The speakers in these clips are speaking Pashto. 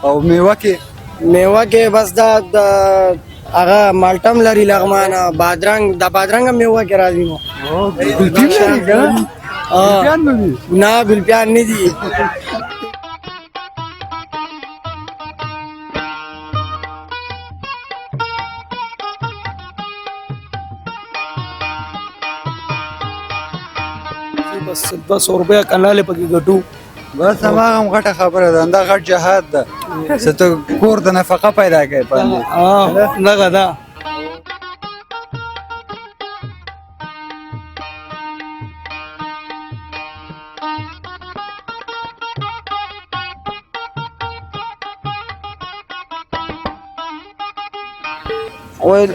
او میوه کې؟ میوه کې بس دا د هغه مالټم لري لغمان، بادرنګ، د بادرنګ هم میوه کې راځي. نو ګلپي لري که نه؟ ګلپیان به وي؟ نه، ګلپیان نه دي. بس 200 روپیا کنالې پکې ګټو. بس هماغه هم غټه خبره ده، همدا غټ جهاد ده چې ته کور ته نفقه پیدا کوې باندې. دغه ده.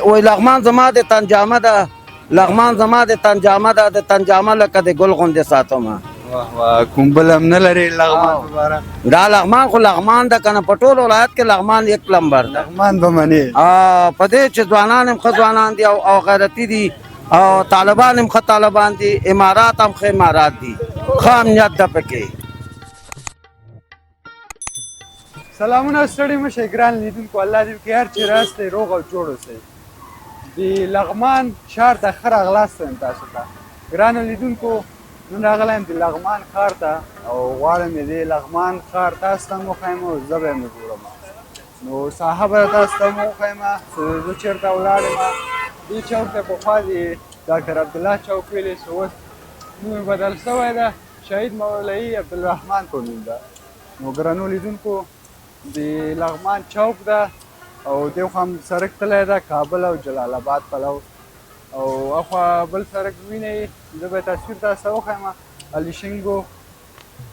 وای لغمان زما د تن جامه ده، لغمان زما د تن جامه ده، د تن جامه لکه د ګل غوندې ساتم. واه واه، کوم بل هم نه لرې لغمان په باره؟ دا لغمان خو لغمان ده که نه، په ټول ولایت کې لغمان یک لمبر ده. لغمان به منې. په دې چې ځوانان هم ښه ځوانان دي او غیرتي دي، او طالبان هم ښه طالبان دي، امارات هم ښه امارات دي، ښه امنیت ده پکې. سلامونه، ستړي مه شئ ګران لیدونکو، الله دې وکړي هر چېرې یاست روغ او جوړ اوسئ. د لغمان ښار ته ښه راغلاست وایم تاسو ته. ګرانو لیدونکو، نن راغلی یم د لغمان ښار ته او غواړم د لغمان ښار تاسو ته هم وښایم او زه به یې هم وګورم. نو ساحه به تاسو ته هم وښایم چې زه چېرته ولاړ یم. دې چوک ته پخوا د ډاکټر عبدالله چوک ویلې، چې اوس نوم یې بدل شوی ده، شهید مولوي عبدالرحمن په نوم ده. نو ګرانو لیدونکو، د لغمان چوک ده او دې خوا هم سړک تللی ده کابل او جلال آباد پلو، او اخوا بل سړک وینئ، زه به تصویر تاسو ته وښایم، علیشنګو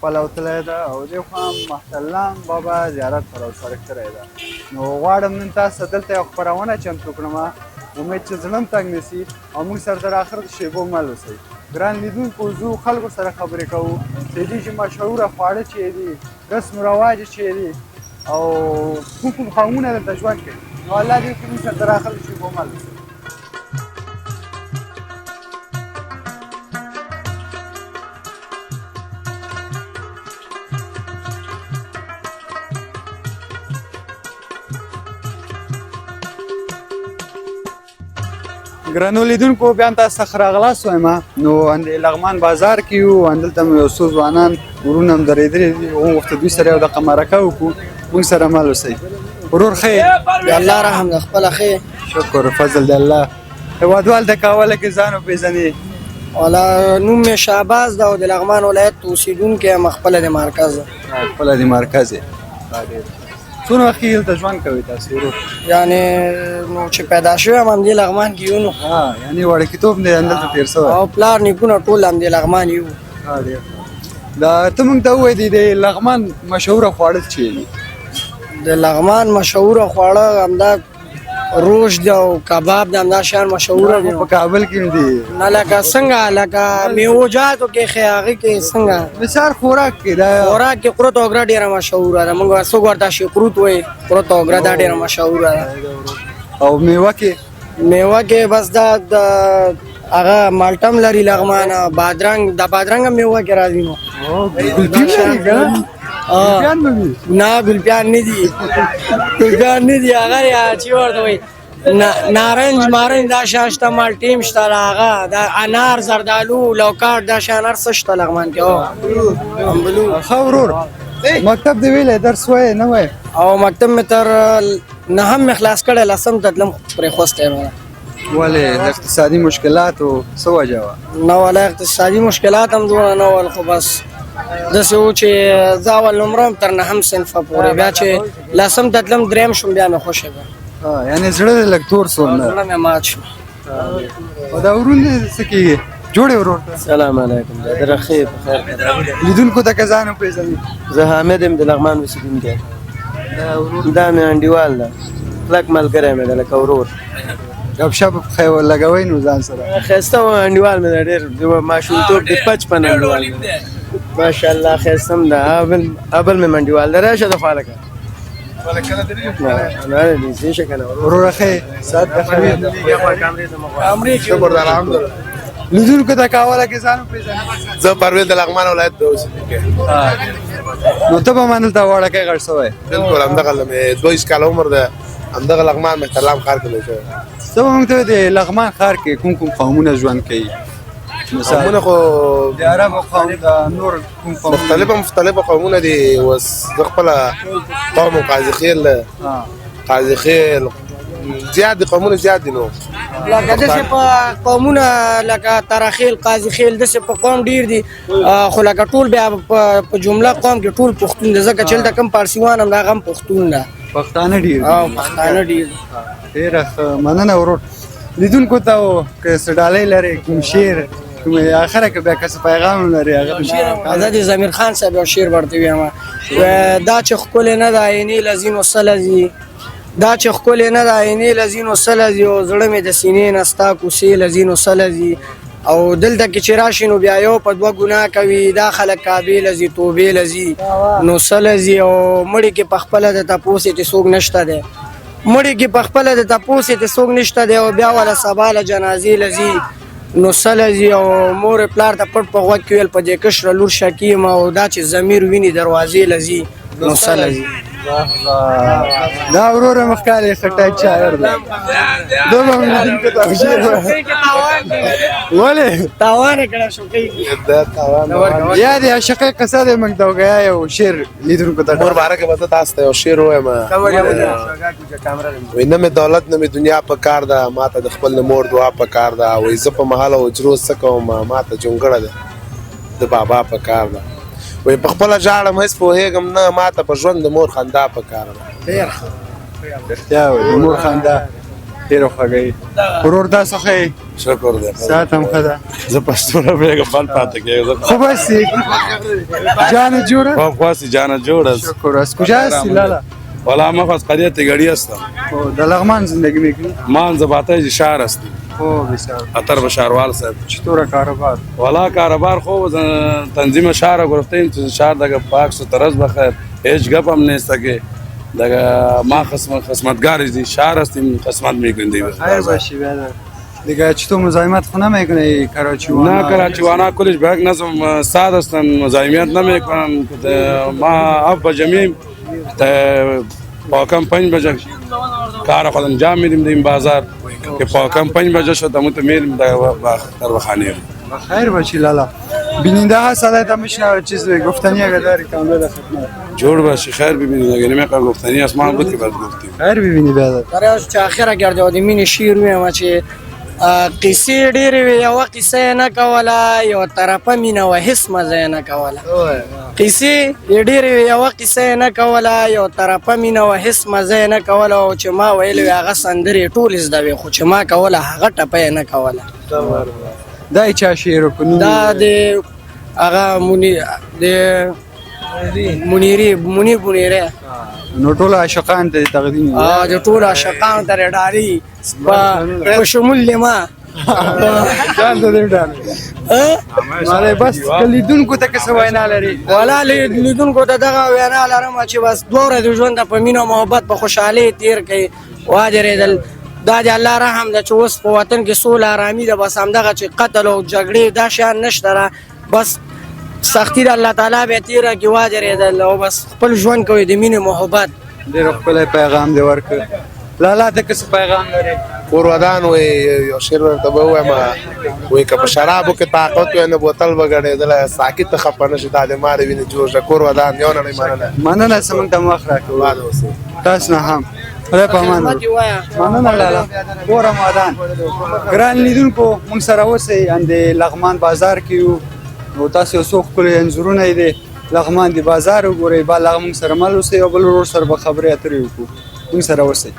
پلو تللی ده، او دې خوا هم مهترلام بابا زیارت پلو سړک تللی ده. نو غواړم نن تاسو ته دلته یو خپرونه چمتو کړم، امید چې زړه هم تنګ نه سي او موږ سره تر اخر د شېبو مل اوسئ. ګران لیدونکو، ځو خلکو سره خبرې کوو چې دې چې مشهوره خواړه چې دي، رسم و رواج چې دي، او کوم کوم قومونه دلته ژوند کوي. نو الله دې وکړي موږ سره تر اخر د شېبو مل اوسئ. ګرانو لیدونکو، بیا هم تاسو ته ښه راغلاست وایم. نو د لغمان بازار کې یو، همدلته مو یو څو ځوانان ورونه هم درېدلي دي، وغوښته دوی سره یو دقه مرکه وکړو. موږ سره مل اوسئ. ورور ښه یې؟ د الله رحم ده، خپله ښه یې؟ شکر فضل د الله. هېوادوال د کاوله کې ځان وپېژنې. والا نوم مې شهباز ده او د لغمان ولایت اوسېدونکی یم، خپله د مرکز. خپله د مرکز یې. څومره وخت کېږي دلته ژوند کوئ تاسو ورور؟ یعنې نو چې پیدا شوی یم همدې لغمان کې یو. نو یعنې وړکیتوب دی همدلته تېر شوی. او پلار نیکونه ټول همدې لغمان یو. ډېر ښه. دا ته موږ ته ووایه د لغمان مشهوره خواړه څه دي؟ د لغمان مشهوره خواړه همدا روش دی او کباب دی، همدا شیان مشهوره دي. په کابل کې هم دي. نه، لکه څنګه، لکه میوجاتو کې ښه، هغې کې څنګه؟ مثال خوراک کې دا خوراک کې قرت او ګره ډېره مشهوره ده. موږ څوک ورته شکروت وایي، قرت او ګره دا ډېره مشهوره ده. او میوه کې؟ میوه کې بس دا د هغه مالټم لري لغمان، بادرنګ، د بادرنګ هم میوه کې راځي. نو ګلپي لري که نه؟ ګلپیان به وي؟ نه، ګلپیان نه دي، ګلپیان نه دي. هغه یا چې ورته وایي نارنج مارنج دا شیان شته، مالټې هم شته، هغه دا انار، زردالو، لوکاټ، دا شیان هر څه شته لغمان کې. امبلو. ښه ورور، مکتب دې ویلی، درس وایې نه وایې؟ او مکتب مې تر نهم مې خلاص کړی، لسم ته تلم پرېښوستی مې. ولې؟ د اقتصادي مشکلاتو څه وجه وه؟ نه والا اقتصادي مشکلات هم دومره نه ول، خو بس داسې و چې زه اول نمره هم تر نهم صنفه پورې، بیا چې لسم ته تلم درېیم شوم، بیا مې خوشې کړ. یعنې زړه دې لږ تور سو نه؟ زړه مې مات شو. او دا ورون دې څه کېږي؟ جوړ یې ورور ته؟ سلام علیکم، دا ښه یې په خیر کې. لیدونکو ته که ځان وپېژنې؟ زه حامد یم، د لغمان اوسېدونکی. دا مې انډیوال ده، کلک ملګری مې ده لکه ورور. ګپ شپ ښه لګوئ نو ځان سره؟ ښایسته و انډیوال مې ده، ډېر د ماشومتوب د بچپن انډیوال مې ده. ماشاءالله ښایسته هم ده. ابل مې انډیوال ده، راشه د خوا لکه. نه، نږدې شه که نه. وروره ښه یې؟ ساعت د ښه وي؟ شکر ده الحمدلله. لیدونکو ته که اوله کې ځان وپېژنې؟ زه پرویز د لغمان ولایت د اوسېدونکی. نو ته به منل ته وړه کې غړ سوی؟ بالکل، همدغه مې 22 کاله عمر ده، همدغه لغمان مهترلام ښار کې لوی شوی. ته به موږ ته د لغمان ښار کې کوم کوم قومونه ژوند کوي؟ قومونه خو د عربو قوم د نور کوم قوم؟ مختلف قومونه دي. اوس زه خپله قوم قاضي خیل، قاضي خیل زیات دي، قومونه زیات دي. نو لکه داسې په قومونه لکه تراخیل، قاضي خیل، داسې په قوم ډیر دي، خو لکه ټول بیا په جمله قوم کې ټول پښتون دی، ځکه چې دلته کوم پارسیوان هم هغه هم پښتون ده. پښتانه ډیر دي. پښتانه ډیر دي. ډېره ښه، مننه ورور. لیدونکو ته که څه ډالۍ لرې، کوم شعر، کوم اخره که بیا که څه پیغام لرې هغه؟ حضرت ضمیر خان صاحب یو شعر ورته وایم. دا چې ښکلې نه ده عینې له ځینو سله ځي، دا چې ښکلې نه ده عینې له ځینو سله ځي، او زړه مې د سینې نه ستا کوڅې له ځینو سله ځي. او دلته کې چې راشي نو بیا یو په دوه ګناه کوي، دا خلک کعبې له ځي، توبې له ځي، نو سله ځي. او مړي کې په خپله د تپوسې چې څوک نشته دی، مړي کې په خپله د تپوسې چې څوک نشته دی، او بیا وله سبا له جنازې له ځي، نو سله ځي. او مور پلار ته پټ په غوږ کې ویل په دې کشره لور شکي یم، او دا چې ضمیر ویني دروازې له ځي، نو سله ځي. دا ورور مخکالې خټک شاعر دی. دومره مې لیدونکو ته شعر ولې تاوان یې کړی شوقي. دا تاوان یا د عاشقۍ قصه دی، موږ ته وکړه یو شعر لیدونکو ته. مور بارکه به زه تاسو ته یو شعر ووایم. وایي نه مې دولت نه مې دنیا په کار ده، ما ته د خپل مور دعا په کار ده. وایي زه په محل او حجرو څه کوم، ما ته جونګړه ده د بابا په کار ده. وایي په خپله ژاړم هېڅ پوهېږم نه، ما ته په ژوند د مور خندا په کار ده. ډېر ښه، رښتیا وایي، د مور خندا ډېره خوږه وي. ورور تاسو ښه یې؟ شکر دی. صحت هم ښه ده؟ زه پښتو نه پوهېږم، بل پاتې کېږم. خوب هستی؟ جان جوړه؟ خوب خواستی جان جوړ است. شکر است. کجا هستی لالا؟ والا ما خو از قریه تګړی هستم. د لغمان زندگی میکنی؟ ما زباته شهر هستیم. خو بسیار. اتر به شهروال صاحب. چطور کاروبار؟ والا کاروبار خوب، تنظیم شهر گرفتیم، شهر دغه پاک سترز بخیر، هیچ گپ هم نیست که دغه ما خدمتگار دي شهر هستیم، خدمت میکنیم دی. خیر باشی برادر. دیگه چطور مزاحمت خو نمیکنه کراچی وانا؟ نه، کراچی وانا کلش به یک نظم ساد هستن، مزاحمیت نمیکنن. ما 7 بجه میم پاکم 5 بجه کار خود انجام میدیم در این بازار که پاکم 5 بجه شد همون تو میریم در بخانه. خیر باشی لالا. بیننده ها صدای تا میشنوه، چیز گفتنی اگه داری کامل در خدمت. جوړ باشی، خیر ببینید. اگه نمیخوای گفتنی است ما بود که برات گفتیم. خیر ببینی برادر. تر اوسه چې اخره ګرځي او د مینې شعر وایم چې قصې ډېرې وې، یوه قصه یې نه کوله، یوه طرفه مینه وه، هېڅ مزه یې نه کوله. قصې یې ډېرې وې، یوه قصه یې نه کوله، یوه طرفه مینه وه، هېڅ مزه یې نه کوله. او چې ما ویلې وې هغه سندرې یې ټولې زده وې، خو چې ما کوله هغه ټپه یې نه کوله. دا یې چا شعر په نوم؟ دا د هغه د منیري، منیر بونیری. نو ټول عاشقان ته تقدیم. د ټولو عاشقانو ته ډالۍ په شمول له ما. ځان ته دې ډالۍ. مالې بس لیدونکو ته که څه وینا لري؟ ولا لیدونکو ته دغه وینا لرم چې بس دوه ورځې ژوند په مینه او محبت په خوشحالۍ تېر کړئ. واجرېدل دا د الله رحم ده چې اوس په وطن کې سوله آرامي ده. بس همدغه چې قتل او جګړې دا شیان نشته را، بس سختی د الله تعالی به تېره کړي. واجرېدل او بس خپل ژوند کوي د مینې محبت. ډېر ښکلی پیغام دې ورکړ. لالا ته که څه پیغام لرې؟ کور ودان. وایي یو شعر ورته به ووایم. وایي که په شرابو کې طاقت وای نو بوتل به ګډېدلی، ساقي ته خفه نه شي، دا د ما د وینې جوړ شه. کور ودان، یو نړۍ مننه. مننه چې موږ ته وخت راکړ. ودان اوسئ. تاسو نه هم خدای په امان. مننه لالا، کور هم ودان. ګران لیدونکو موږ سره اوسئ، ان د لغمان بازار کې یو، نو تاسو یو څو ښکلي انځورونه یې د لغمان د بازار وګورئ. بل هغه موږ سره مل اوسئ او بل ورور سره به خبرې اترې وکړو. موږ سره اوسئ.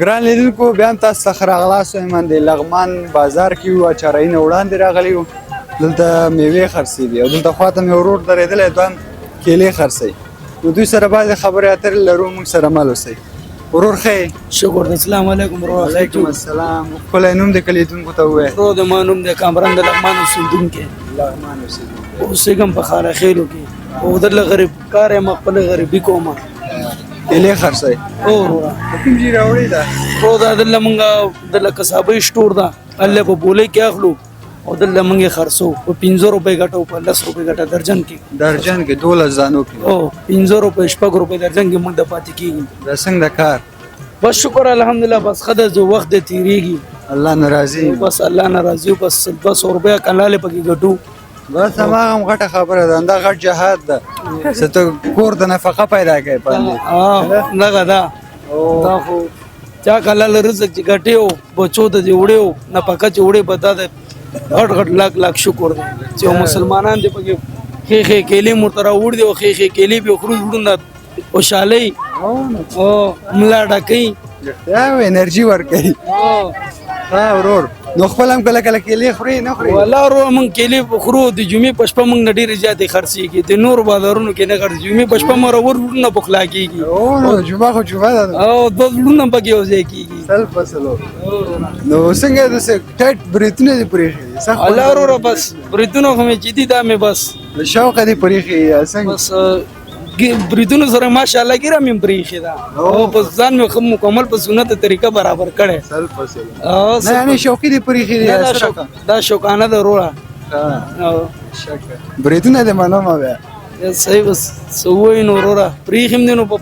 ګران لیدونکو بیا هم تاسو ته ښه راغلاست وایم. د لغمان بازار کې یو، اچارۍ نه وړاندې راغلي یو. دلته میوې خرڅېږي او دلته خواته مې ورور درېدلی، دوی هم کیلې خرڅوي. نو دوی سره بعضې خبرې اترې لرو، موږ سره مل اوسئ. ورور ښه یې؟ شکر دی. السلام علیکم ورور. وعلیکم السلام. ښکلی نوم دې که لیدونکو ته ووایې. ورور د ما نوم دی کامران، د لغمان اوسېدونکی. لغمان اوسېدونکی. اوسېږم په خارخېلو کې او دله غریب کار یم، خپله غریبي کوم. کیلې خرڅوي؟ او وروره، کوم ځای راوړې ده؟ او دا دله مونږ دله کسابۍ سټور ده، هلته په بولۍ کې اخلو او دله مونږ یې خرڅو په 5 روپۍ ګټه او په 10 روپۍ ګټه درجن کې. درجن کې 12 ځانو کې؟ او 5 روپۍ 6 روپۍ درجن کې مونږ د پاتې کېږي. دا څنګه د کار؟ بس شکر الحمدلله، بس ښه ده، وخت دی تېرېږي. الله ناراضي؟ بس الله ناراضي، بس 200 روپۍ کنالې پکې ګټو. بس هماغه هم غټه خبره ده، همدا غټ جهاد ده چې ته کور ته نفقه پیدا کوې باندې. دغه ده، دا خو چا کله رزق چې ګټې او بچو ته دې وړې او نفقه چې وړې، به دا د غټ غټ لاک لاک شکر دی چې مسلمانان دې پکې ښې ښې کیلې مو ورته راوړي دي او ښې ښې کیلې پرې خورو، زړونه خوشحالوي او ملا ډکوي. رښتیا انرژي ورکوي. ها ورور، نو خپل هم کله کله کیلې خوري نه خوري؟ والله ورور، موږ کیلې خورو. د جمعې په شپه موږ نه ډېرې زیاتې خرڅېږي، د نورو بازارونو کې نه خرڅېږي. جمعې په شپه مو ورور وروڼه پخلا کېږي. او نو جمعه خو جمعه ده. او دوه زړونه پکې یو ځای کېږي. سل په سلو. نو څنګه داسې ټایټ برېتونه دې پرېښي دي؟ سخت؟ الله وروره، بس برېتونه خو مې چې دي، دا مې بس له شوقه دې پرېښي یا څنګه؟ بس بریدونو سره ماشاءالله ګیره مې پرېښې ده او په ځان مې ښه مکمل په سنت طریقه برابر کړی. سل په سلو. نه یعنې شوقي دې پرېښي دي؟ نه، دا شوقانه ده وروره. بریدونه دې منم بیا. صحیح، بس څه ووایو نو وروره، پرېښي مې دي نو په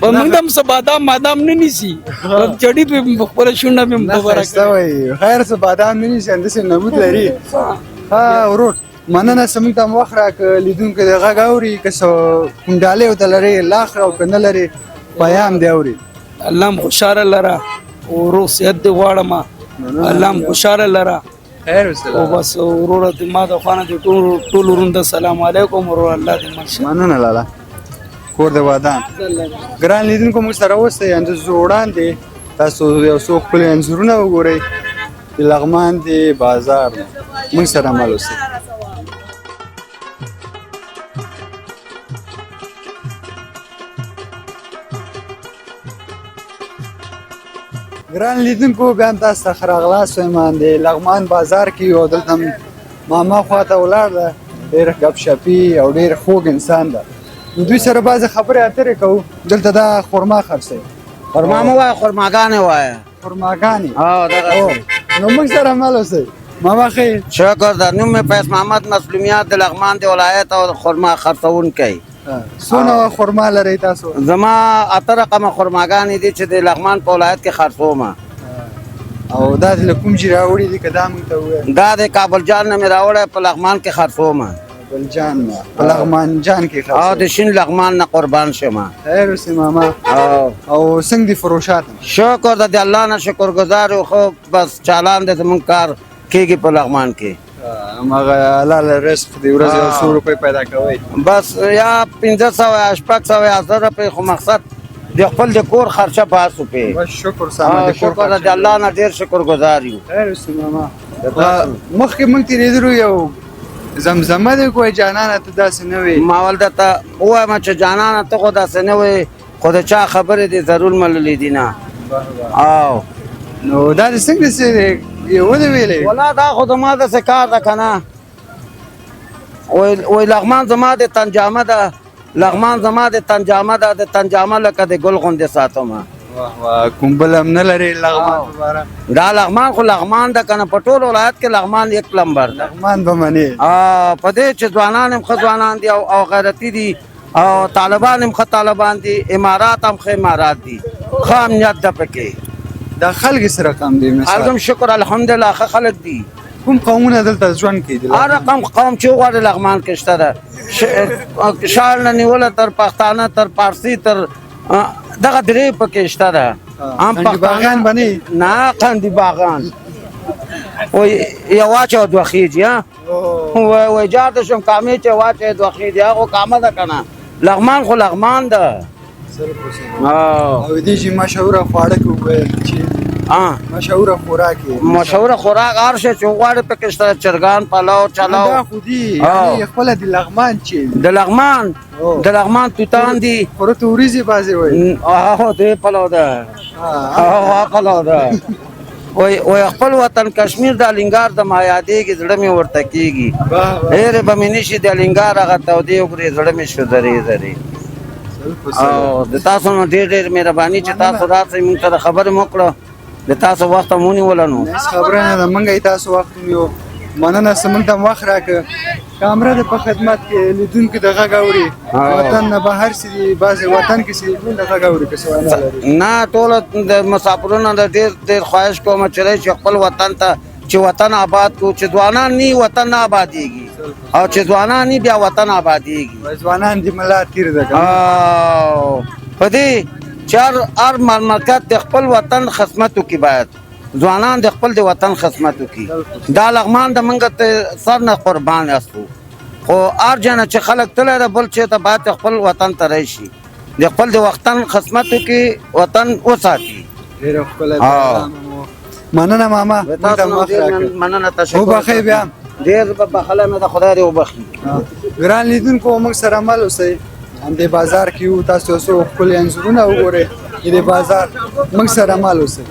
موږ هم څه بادام مادام نه نیسي، چړي پې خپله شونډه مې مبارک کړې. وایي خیر، څه بادام نه نیسي، همداسې نمود لري. ها ورور، مننه چې موږ ته مو وخت راکړ. لیدونکي د غږ اوري، که څه کوم ډالۍ ورته لرې لا اخله، او که نه لرې پیام دی اوري. الله مو خوشحاله لره او روغ صحت دې غواړم. الله مو خوشحاله لره. خیر اوسه. او بس وروره، د ما د خوا نه د ټولو ټولو وروڼو ته سلام علیکم وروره، الله دې مل شه. مننه لالا، کور د ودان. ګران لیدونکو، موږ سره اوسئ. انځور وړاندې تاسو یو څو ښکلي انځورونه وګورئ د لغمان د بازار. موږ سره مل اوسئ. ګران لیدونکو، بیا هم تاسو ته ښه راغلاست وایم. د لغمان بازار کې یو، دلته هم ماما خواته ولاړ ده، ډېر ګپ شپي او ډېر خوږ انسان ده. نو دوی سره بعضې خبرې اترې کوو. دلته دا خرما خرڅوي؟ خرما مه وایه، خرماګانې وایه. خرماګانې. دغه. نو موږ سره مل اوسئ. ماما ښه یې؟ شکر ده. نوم مې فیض محمد مسلومیات د لغمان د ولایت او خرما خرڅوونکی. څونه خرما لرئ تاسو؟ زما 8 رقمه خرماګانې دي چې د لغمان په ولایت کې خرڅوم. او دا له کوم ځای راوړي دي، که دا موږ ته ووایې؟ دا د کابل جان نه مې راوړی، په لغمان کې خرڅوم. کابل جان نه، په لغمان جان کې خرڅوم. او د شین لغمان نه قربان شم. خیر اوسې ماما. او څنګه دي فروشات؟ شکر ده، د الله نه شکرګزار یو. خو بس چالان دی، زموږ کار کېږي په لغمان کې. هماغه حلال رزق دی، ورځې یو څو روپۍ پیدا کوئ؟ بس یا 500 یا 600 یا 1000 روپۍ، خو مقصد د خپل د کور خرچه باسو پې. بس شکر سامه د کور. شکر د الله نه، ډېر شکر ګزار یو. خیر اوسې ماما. مخکې موږ تېرېدلو، یو زمزمه دی کوی، جانانه ته داسې نه وې. ما ول درته ووایم چې جانانه ته خو داسې نه وې، خو د چا خبرې دې ضرور منلې دي نه. او نو دا دې څنګه څه یې ودې ویلې؟ ولا دا خو زما داسې کار ده که نه. وای لغمان زما د تن جامه ده، لغمان زما د تن جامه ده، د تن جامه لکه د ګل غوندې ساتم. واه واه، کوم بل هم نه لرې لغمان په باره؟ دا لغمان خو لغمان ده که نه، په ټول ولایت کې لغمان یک لمبر ده. لغمان به منې. په دې چې ځوانان هم ښه ځوانان دي او غیرتي دي، او طالبان هم ښه طالبان دي، امارات هم ښه امارات دي، ښه امنیت ده پکې. دا خلک څه رقم دي مثال؟ خلک هم شکر الحمدلله ښه خلک دي. کوم قومونه دلته ژوند کوي؟ هر رقم قوم چې وغواړي لغمان کې شته ده، شال نه نیوله تر پښتانه تر پارسي تر دغه درې پکې شته ده. هم پښتانه باندې؟ نه، قندي باغان وای یو واچو دوه خیږي. ها وای وای جار ته شم کامې چې واچې دوه خیږي، هغه کامه ده که نه. لغمان خو لغمان ده. او دې چې مشهوره خواړه کوم چې مشهوره خوراک یې؟ مشهوره خوراک هر شی چې وغواړې پکې شته، چرګان پلاو چلاو. دا خو دي یعنې خپله د لغمان چې د لغمان توتان دي. خو ته وریځې بعضې وایي. هو دې پلاو ده، هغه پلاو ده. وای خپل وطن کشمیر د لنګار د ما یادېږي، زړه مې ورته کېږي، هېرې به مې نه شي د لنګار هغه تودې وګورې، زړه مې شو ذرې ذرې. او د تاسو نو ډېر ډېر مهرباني چې تاسو راسئ، موږ سره خبرې مو وکړه، د تاسو وخت هم ونیوله. نو هېڅ خبره نه ده، موږ یې تاسو وخت ونیو. مننه چې موږ ته هم وخت راکړ. کامره د په خدمت کې، لیدونکي د غږ اوري، وطن نه بهر څه دي، بعضې وطن کې څه دي، ټول د غږ اوري. که څه وینا لري؟ نه، ټول د مسافرونو د ډېر ډېر خواهش کوم چې راشي خپل وطن ته، چې وطن آباد کړو. چې ځوانان نی وطن نه آبادیږي، او چې ځوانان نی بیا وطن آبادیږي. ځوانان دې ملا تیر ده. او په دې چې هر مملکت د خپل وطن خدمت وکړي، باید ځوانان د خپل د وطن خدمت وکړي. دا لغمان د موږ ته سر نه قربان یاستو، خو هر جنه چې خلک تللی ده بل چېرته، باید خپل وطن ته راشي، د خپل د وطن خدمت وکړي، وطن وساتي. ډېره ښکلې. مننه ماما، موږ ته وخت راکړ. مننه، تشکر. وبخښئ بیا. ډېر بخښلی مې ده، خدای دې وبخښي. ګران لیدونکو، موږ سره مل اوسئ. همدې بازار کې یو، تاسو یو څو ښکلي انځورونه وګورئ د دې بازار. موږ سره مل اوسئ.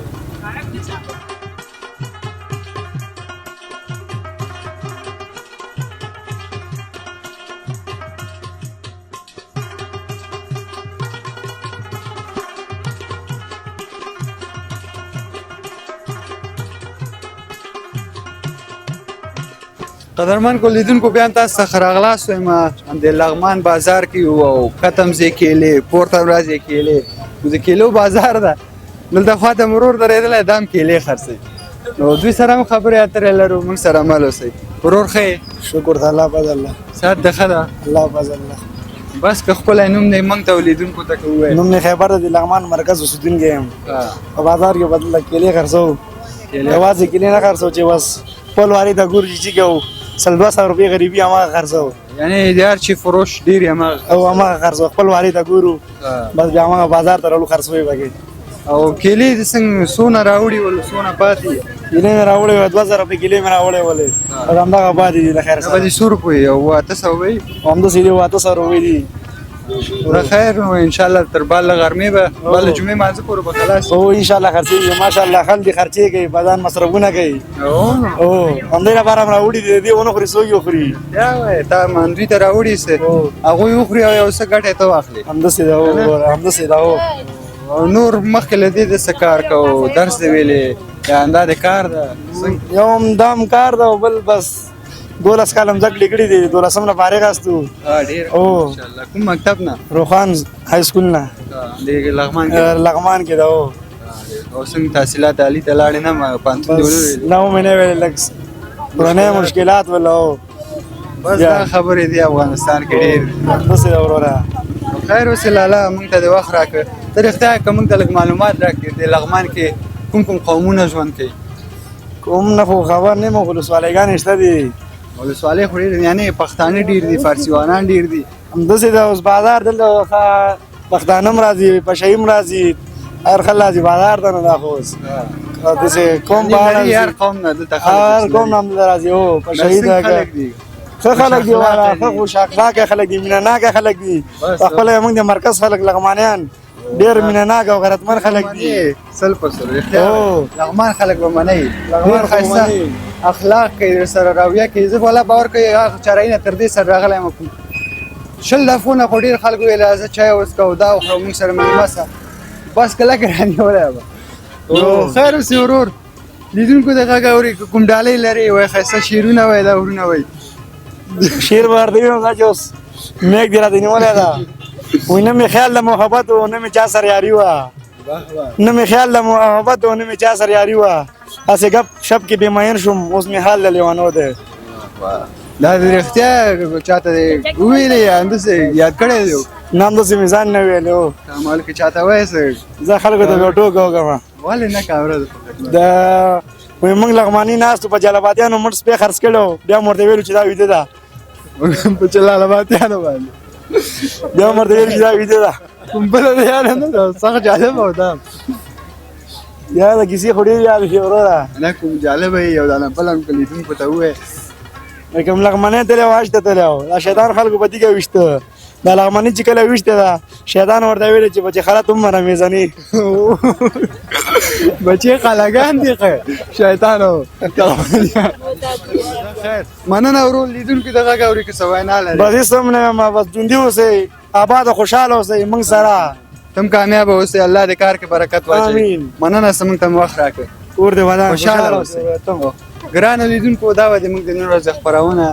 قدرمن کو لیدونکو، بیا تاسو څخه راغلاست وایم. د لغمان بازار کې یو او ختم ځای کیلې، پورته ورځې کیلې، نو د کیلو بازار ده. دلته خواته مې ورور درېدلی، دا هم کیلې خرڅوي، نو دوی سره هم خبرې اترې لرو. موږ سره مل اوسئ. ورور ښه یې؟ شکر ده، الله فضل الله. صحت د ښه ده؟ الله فضل الله. بس که ښکلی نوم دی موږ ته او لیدونکو ته که ووایې. نوم مې خیبر ده، د لغمان مرکز اوسېدونکی یم. په بازار کې بدله کیلې خرڅوو، یوازې کیلې نه خرڅوو، چې بس خپل والي ته ګورو چې کوو 100-200 روپۍ غریبي هماغه خرڅوو. یعنی د هر چی فروش ډېر هماغه او هماغه خرڅوو، خپل والي ته ګورو، بس بیا هماغه بازار ته راوړو، خرڅوو یې پکې. او کیلې دې څنګه څونه راوړي ول، څونه پاتې؟ کیلې مې راوړې وې، 2000 روپۍ کیلې مې راوړې ولې، او همدغه پاتې دي له خیر سره. به دې څو روپۍ او 800 وي؟ همداسې دي، 800 روپۍ دي. خیر، نو ان شاء الله تر بل غرمې به، بل جمعې مانځه پورې به خلاص. او ان شاء الله خرڅېږي، ماشاءالله. خلک دې خرڅې کوي، په ځان مصرفونه کوي. او همدې لپاره هم راوړي دي، دې ونه خوري څوک یې وخوري؟ یا وایې تا مندوی ته راوړي څه، هغوی وخوري او یو څه ګټه ته واخلې. همداسې ده، همداسې ده. او نور مخکې له دې د څه کار کوو؟ درس دې ویلې یا همدا د کار ده؟ یو هم دا هم کار ده، او بل بس 12 کاله هم زده کړې کړې دي، دولسم نه فارغ استو. ډېر ماشاءالله. کوم مکتب نه؟ روښان های سکول نه، د لغمان کې. لغمان کې ده. او څنګه تحصیلات عالي ته لاړې نه، پوهنتون دې ونه ویلې؟ نه مې نه ویلې، لږ کورنۍ مشکلات ول. بس دا خبرې دي افغانستان کې ډېر. همداسې ده وروره. خیر اوسې لالا، موږ ته دې وخت راکړ. ته رښتیا که موږ ته لږ معلومات راکړې، د لغمان کې کوم کوم قومونه ژوند کوي؟ کوم نه خو خبر نه یم، ولسوالۍګانې شته دي. ولسوالۍ خو ډېرې، یعنې پښتانه ډېر دي، فارسیوانان ډېر دي. همداسې ده. اوس بازار دلته پښتانه هم راځي، پشهيي هم راځي، هر خلک راځي بازار ته. نو دا خو اوس داسې کوم هر قوم نه دلته خلک، هر قوم نه هم راځي. هو، پشهيي ده، ښه خلک دي والا، ښه خوش اخلاقه خلک دي، مینه ناکه خلک دي. په خپله موږ د مرکز خلک لغمانیان ډېر مینه ناک او غیرتمن خلک دي. 100% رښتیا، لغمان خلک به منئ، لغمان ښایسته اخلاق کوي، سره راویه کوي. زه والا باور کوي، هغه چارایي نه تر دې سره راغلی یم، 20 دفعو نه خو ډېر خلک ویل راځه چای وڅښه او دا وخوره موږ سره مېلمه سه، بس کلک رانیولی به. خیر اوسې ورور. لیدونکو د غږ اوري، کوم ډالۍ لري؟ وایي ښایسته شعرونه وایي، دا ورونه وایي. شعر به ورته ووایم، دا چې اوس میک دې راته نیولی ده. وایي نه مې خیال د محبت و، نه مې چا سره یاري وه، نه مې خیال د محبت و، نه مې چا سره یاري وه، هسې ګپ شپ کې بې مین شوم، اوس مې حال د لیونو دی. دا د رښتیا چاته دې وویلې یا همداسې یاد کړی دی؟ نه، همداسې مې ځان نه ویلې. مال کې چاته وایې څه؟ زه خلکو ته به ټوکه وکړم. ولې نه کاوره؟ د وایي موږ لغماني ناست په جلالابادیانو مړ سپی خرڅ کړی، بیا مو ورته ویلو چې دا ویده ده. په جلالابادیانو باندې بیا مو ورته ویلو چې دا ویده ده. کوم بله د یاده نه ده، سخت جالبه و دا. یا د کیسې خو ډېرې یادې شي وروره. نه، کوم جالبه یې یو دانه بل هم که لیدونکو ته ووایې. کوم لغمانی تللی و، حج ته تللی و، دا شیطان خلکو په تیږه ویشته. دا لغمانی چې کله ویشته ده، شیطان ورته ویلې چې بچې خاله ته ومره میزني. بچې خالاګان دي شیطانو. خیر، مننه ورور. لیدونکو د غږ اوري، که څه وینا لري؟ بس هېڅ هم نه یم، بس ژوندي اوسئ. آباد او خوشحاله اوسئ موږ سره. تم کامیاب اوسې، الله دې کار کې برکت واچوي. آمین. مننه چې موږ ته مو وخت راکړ. کور دې ودان، خوشحاله اوسئ. ګرانو لیدونکو، دا وه د موږ د نن ورځې خپرونه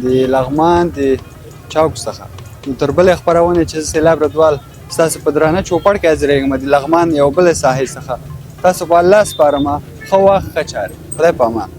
د لغمان د چوک څخه. نو تر بلې خپرونې چې زه سیلاب ردوال ستاسو په درانه چوپړ کې حاضرېږم د لغمان یو بلې ساحې څخه، تاسو په الله سپارم. ښه وخت، ښه چارې، خدای په امان.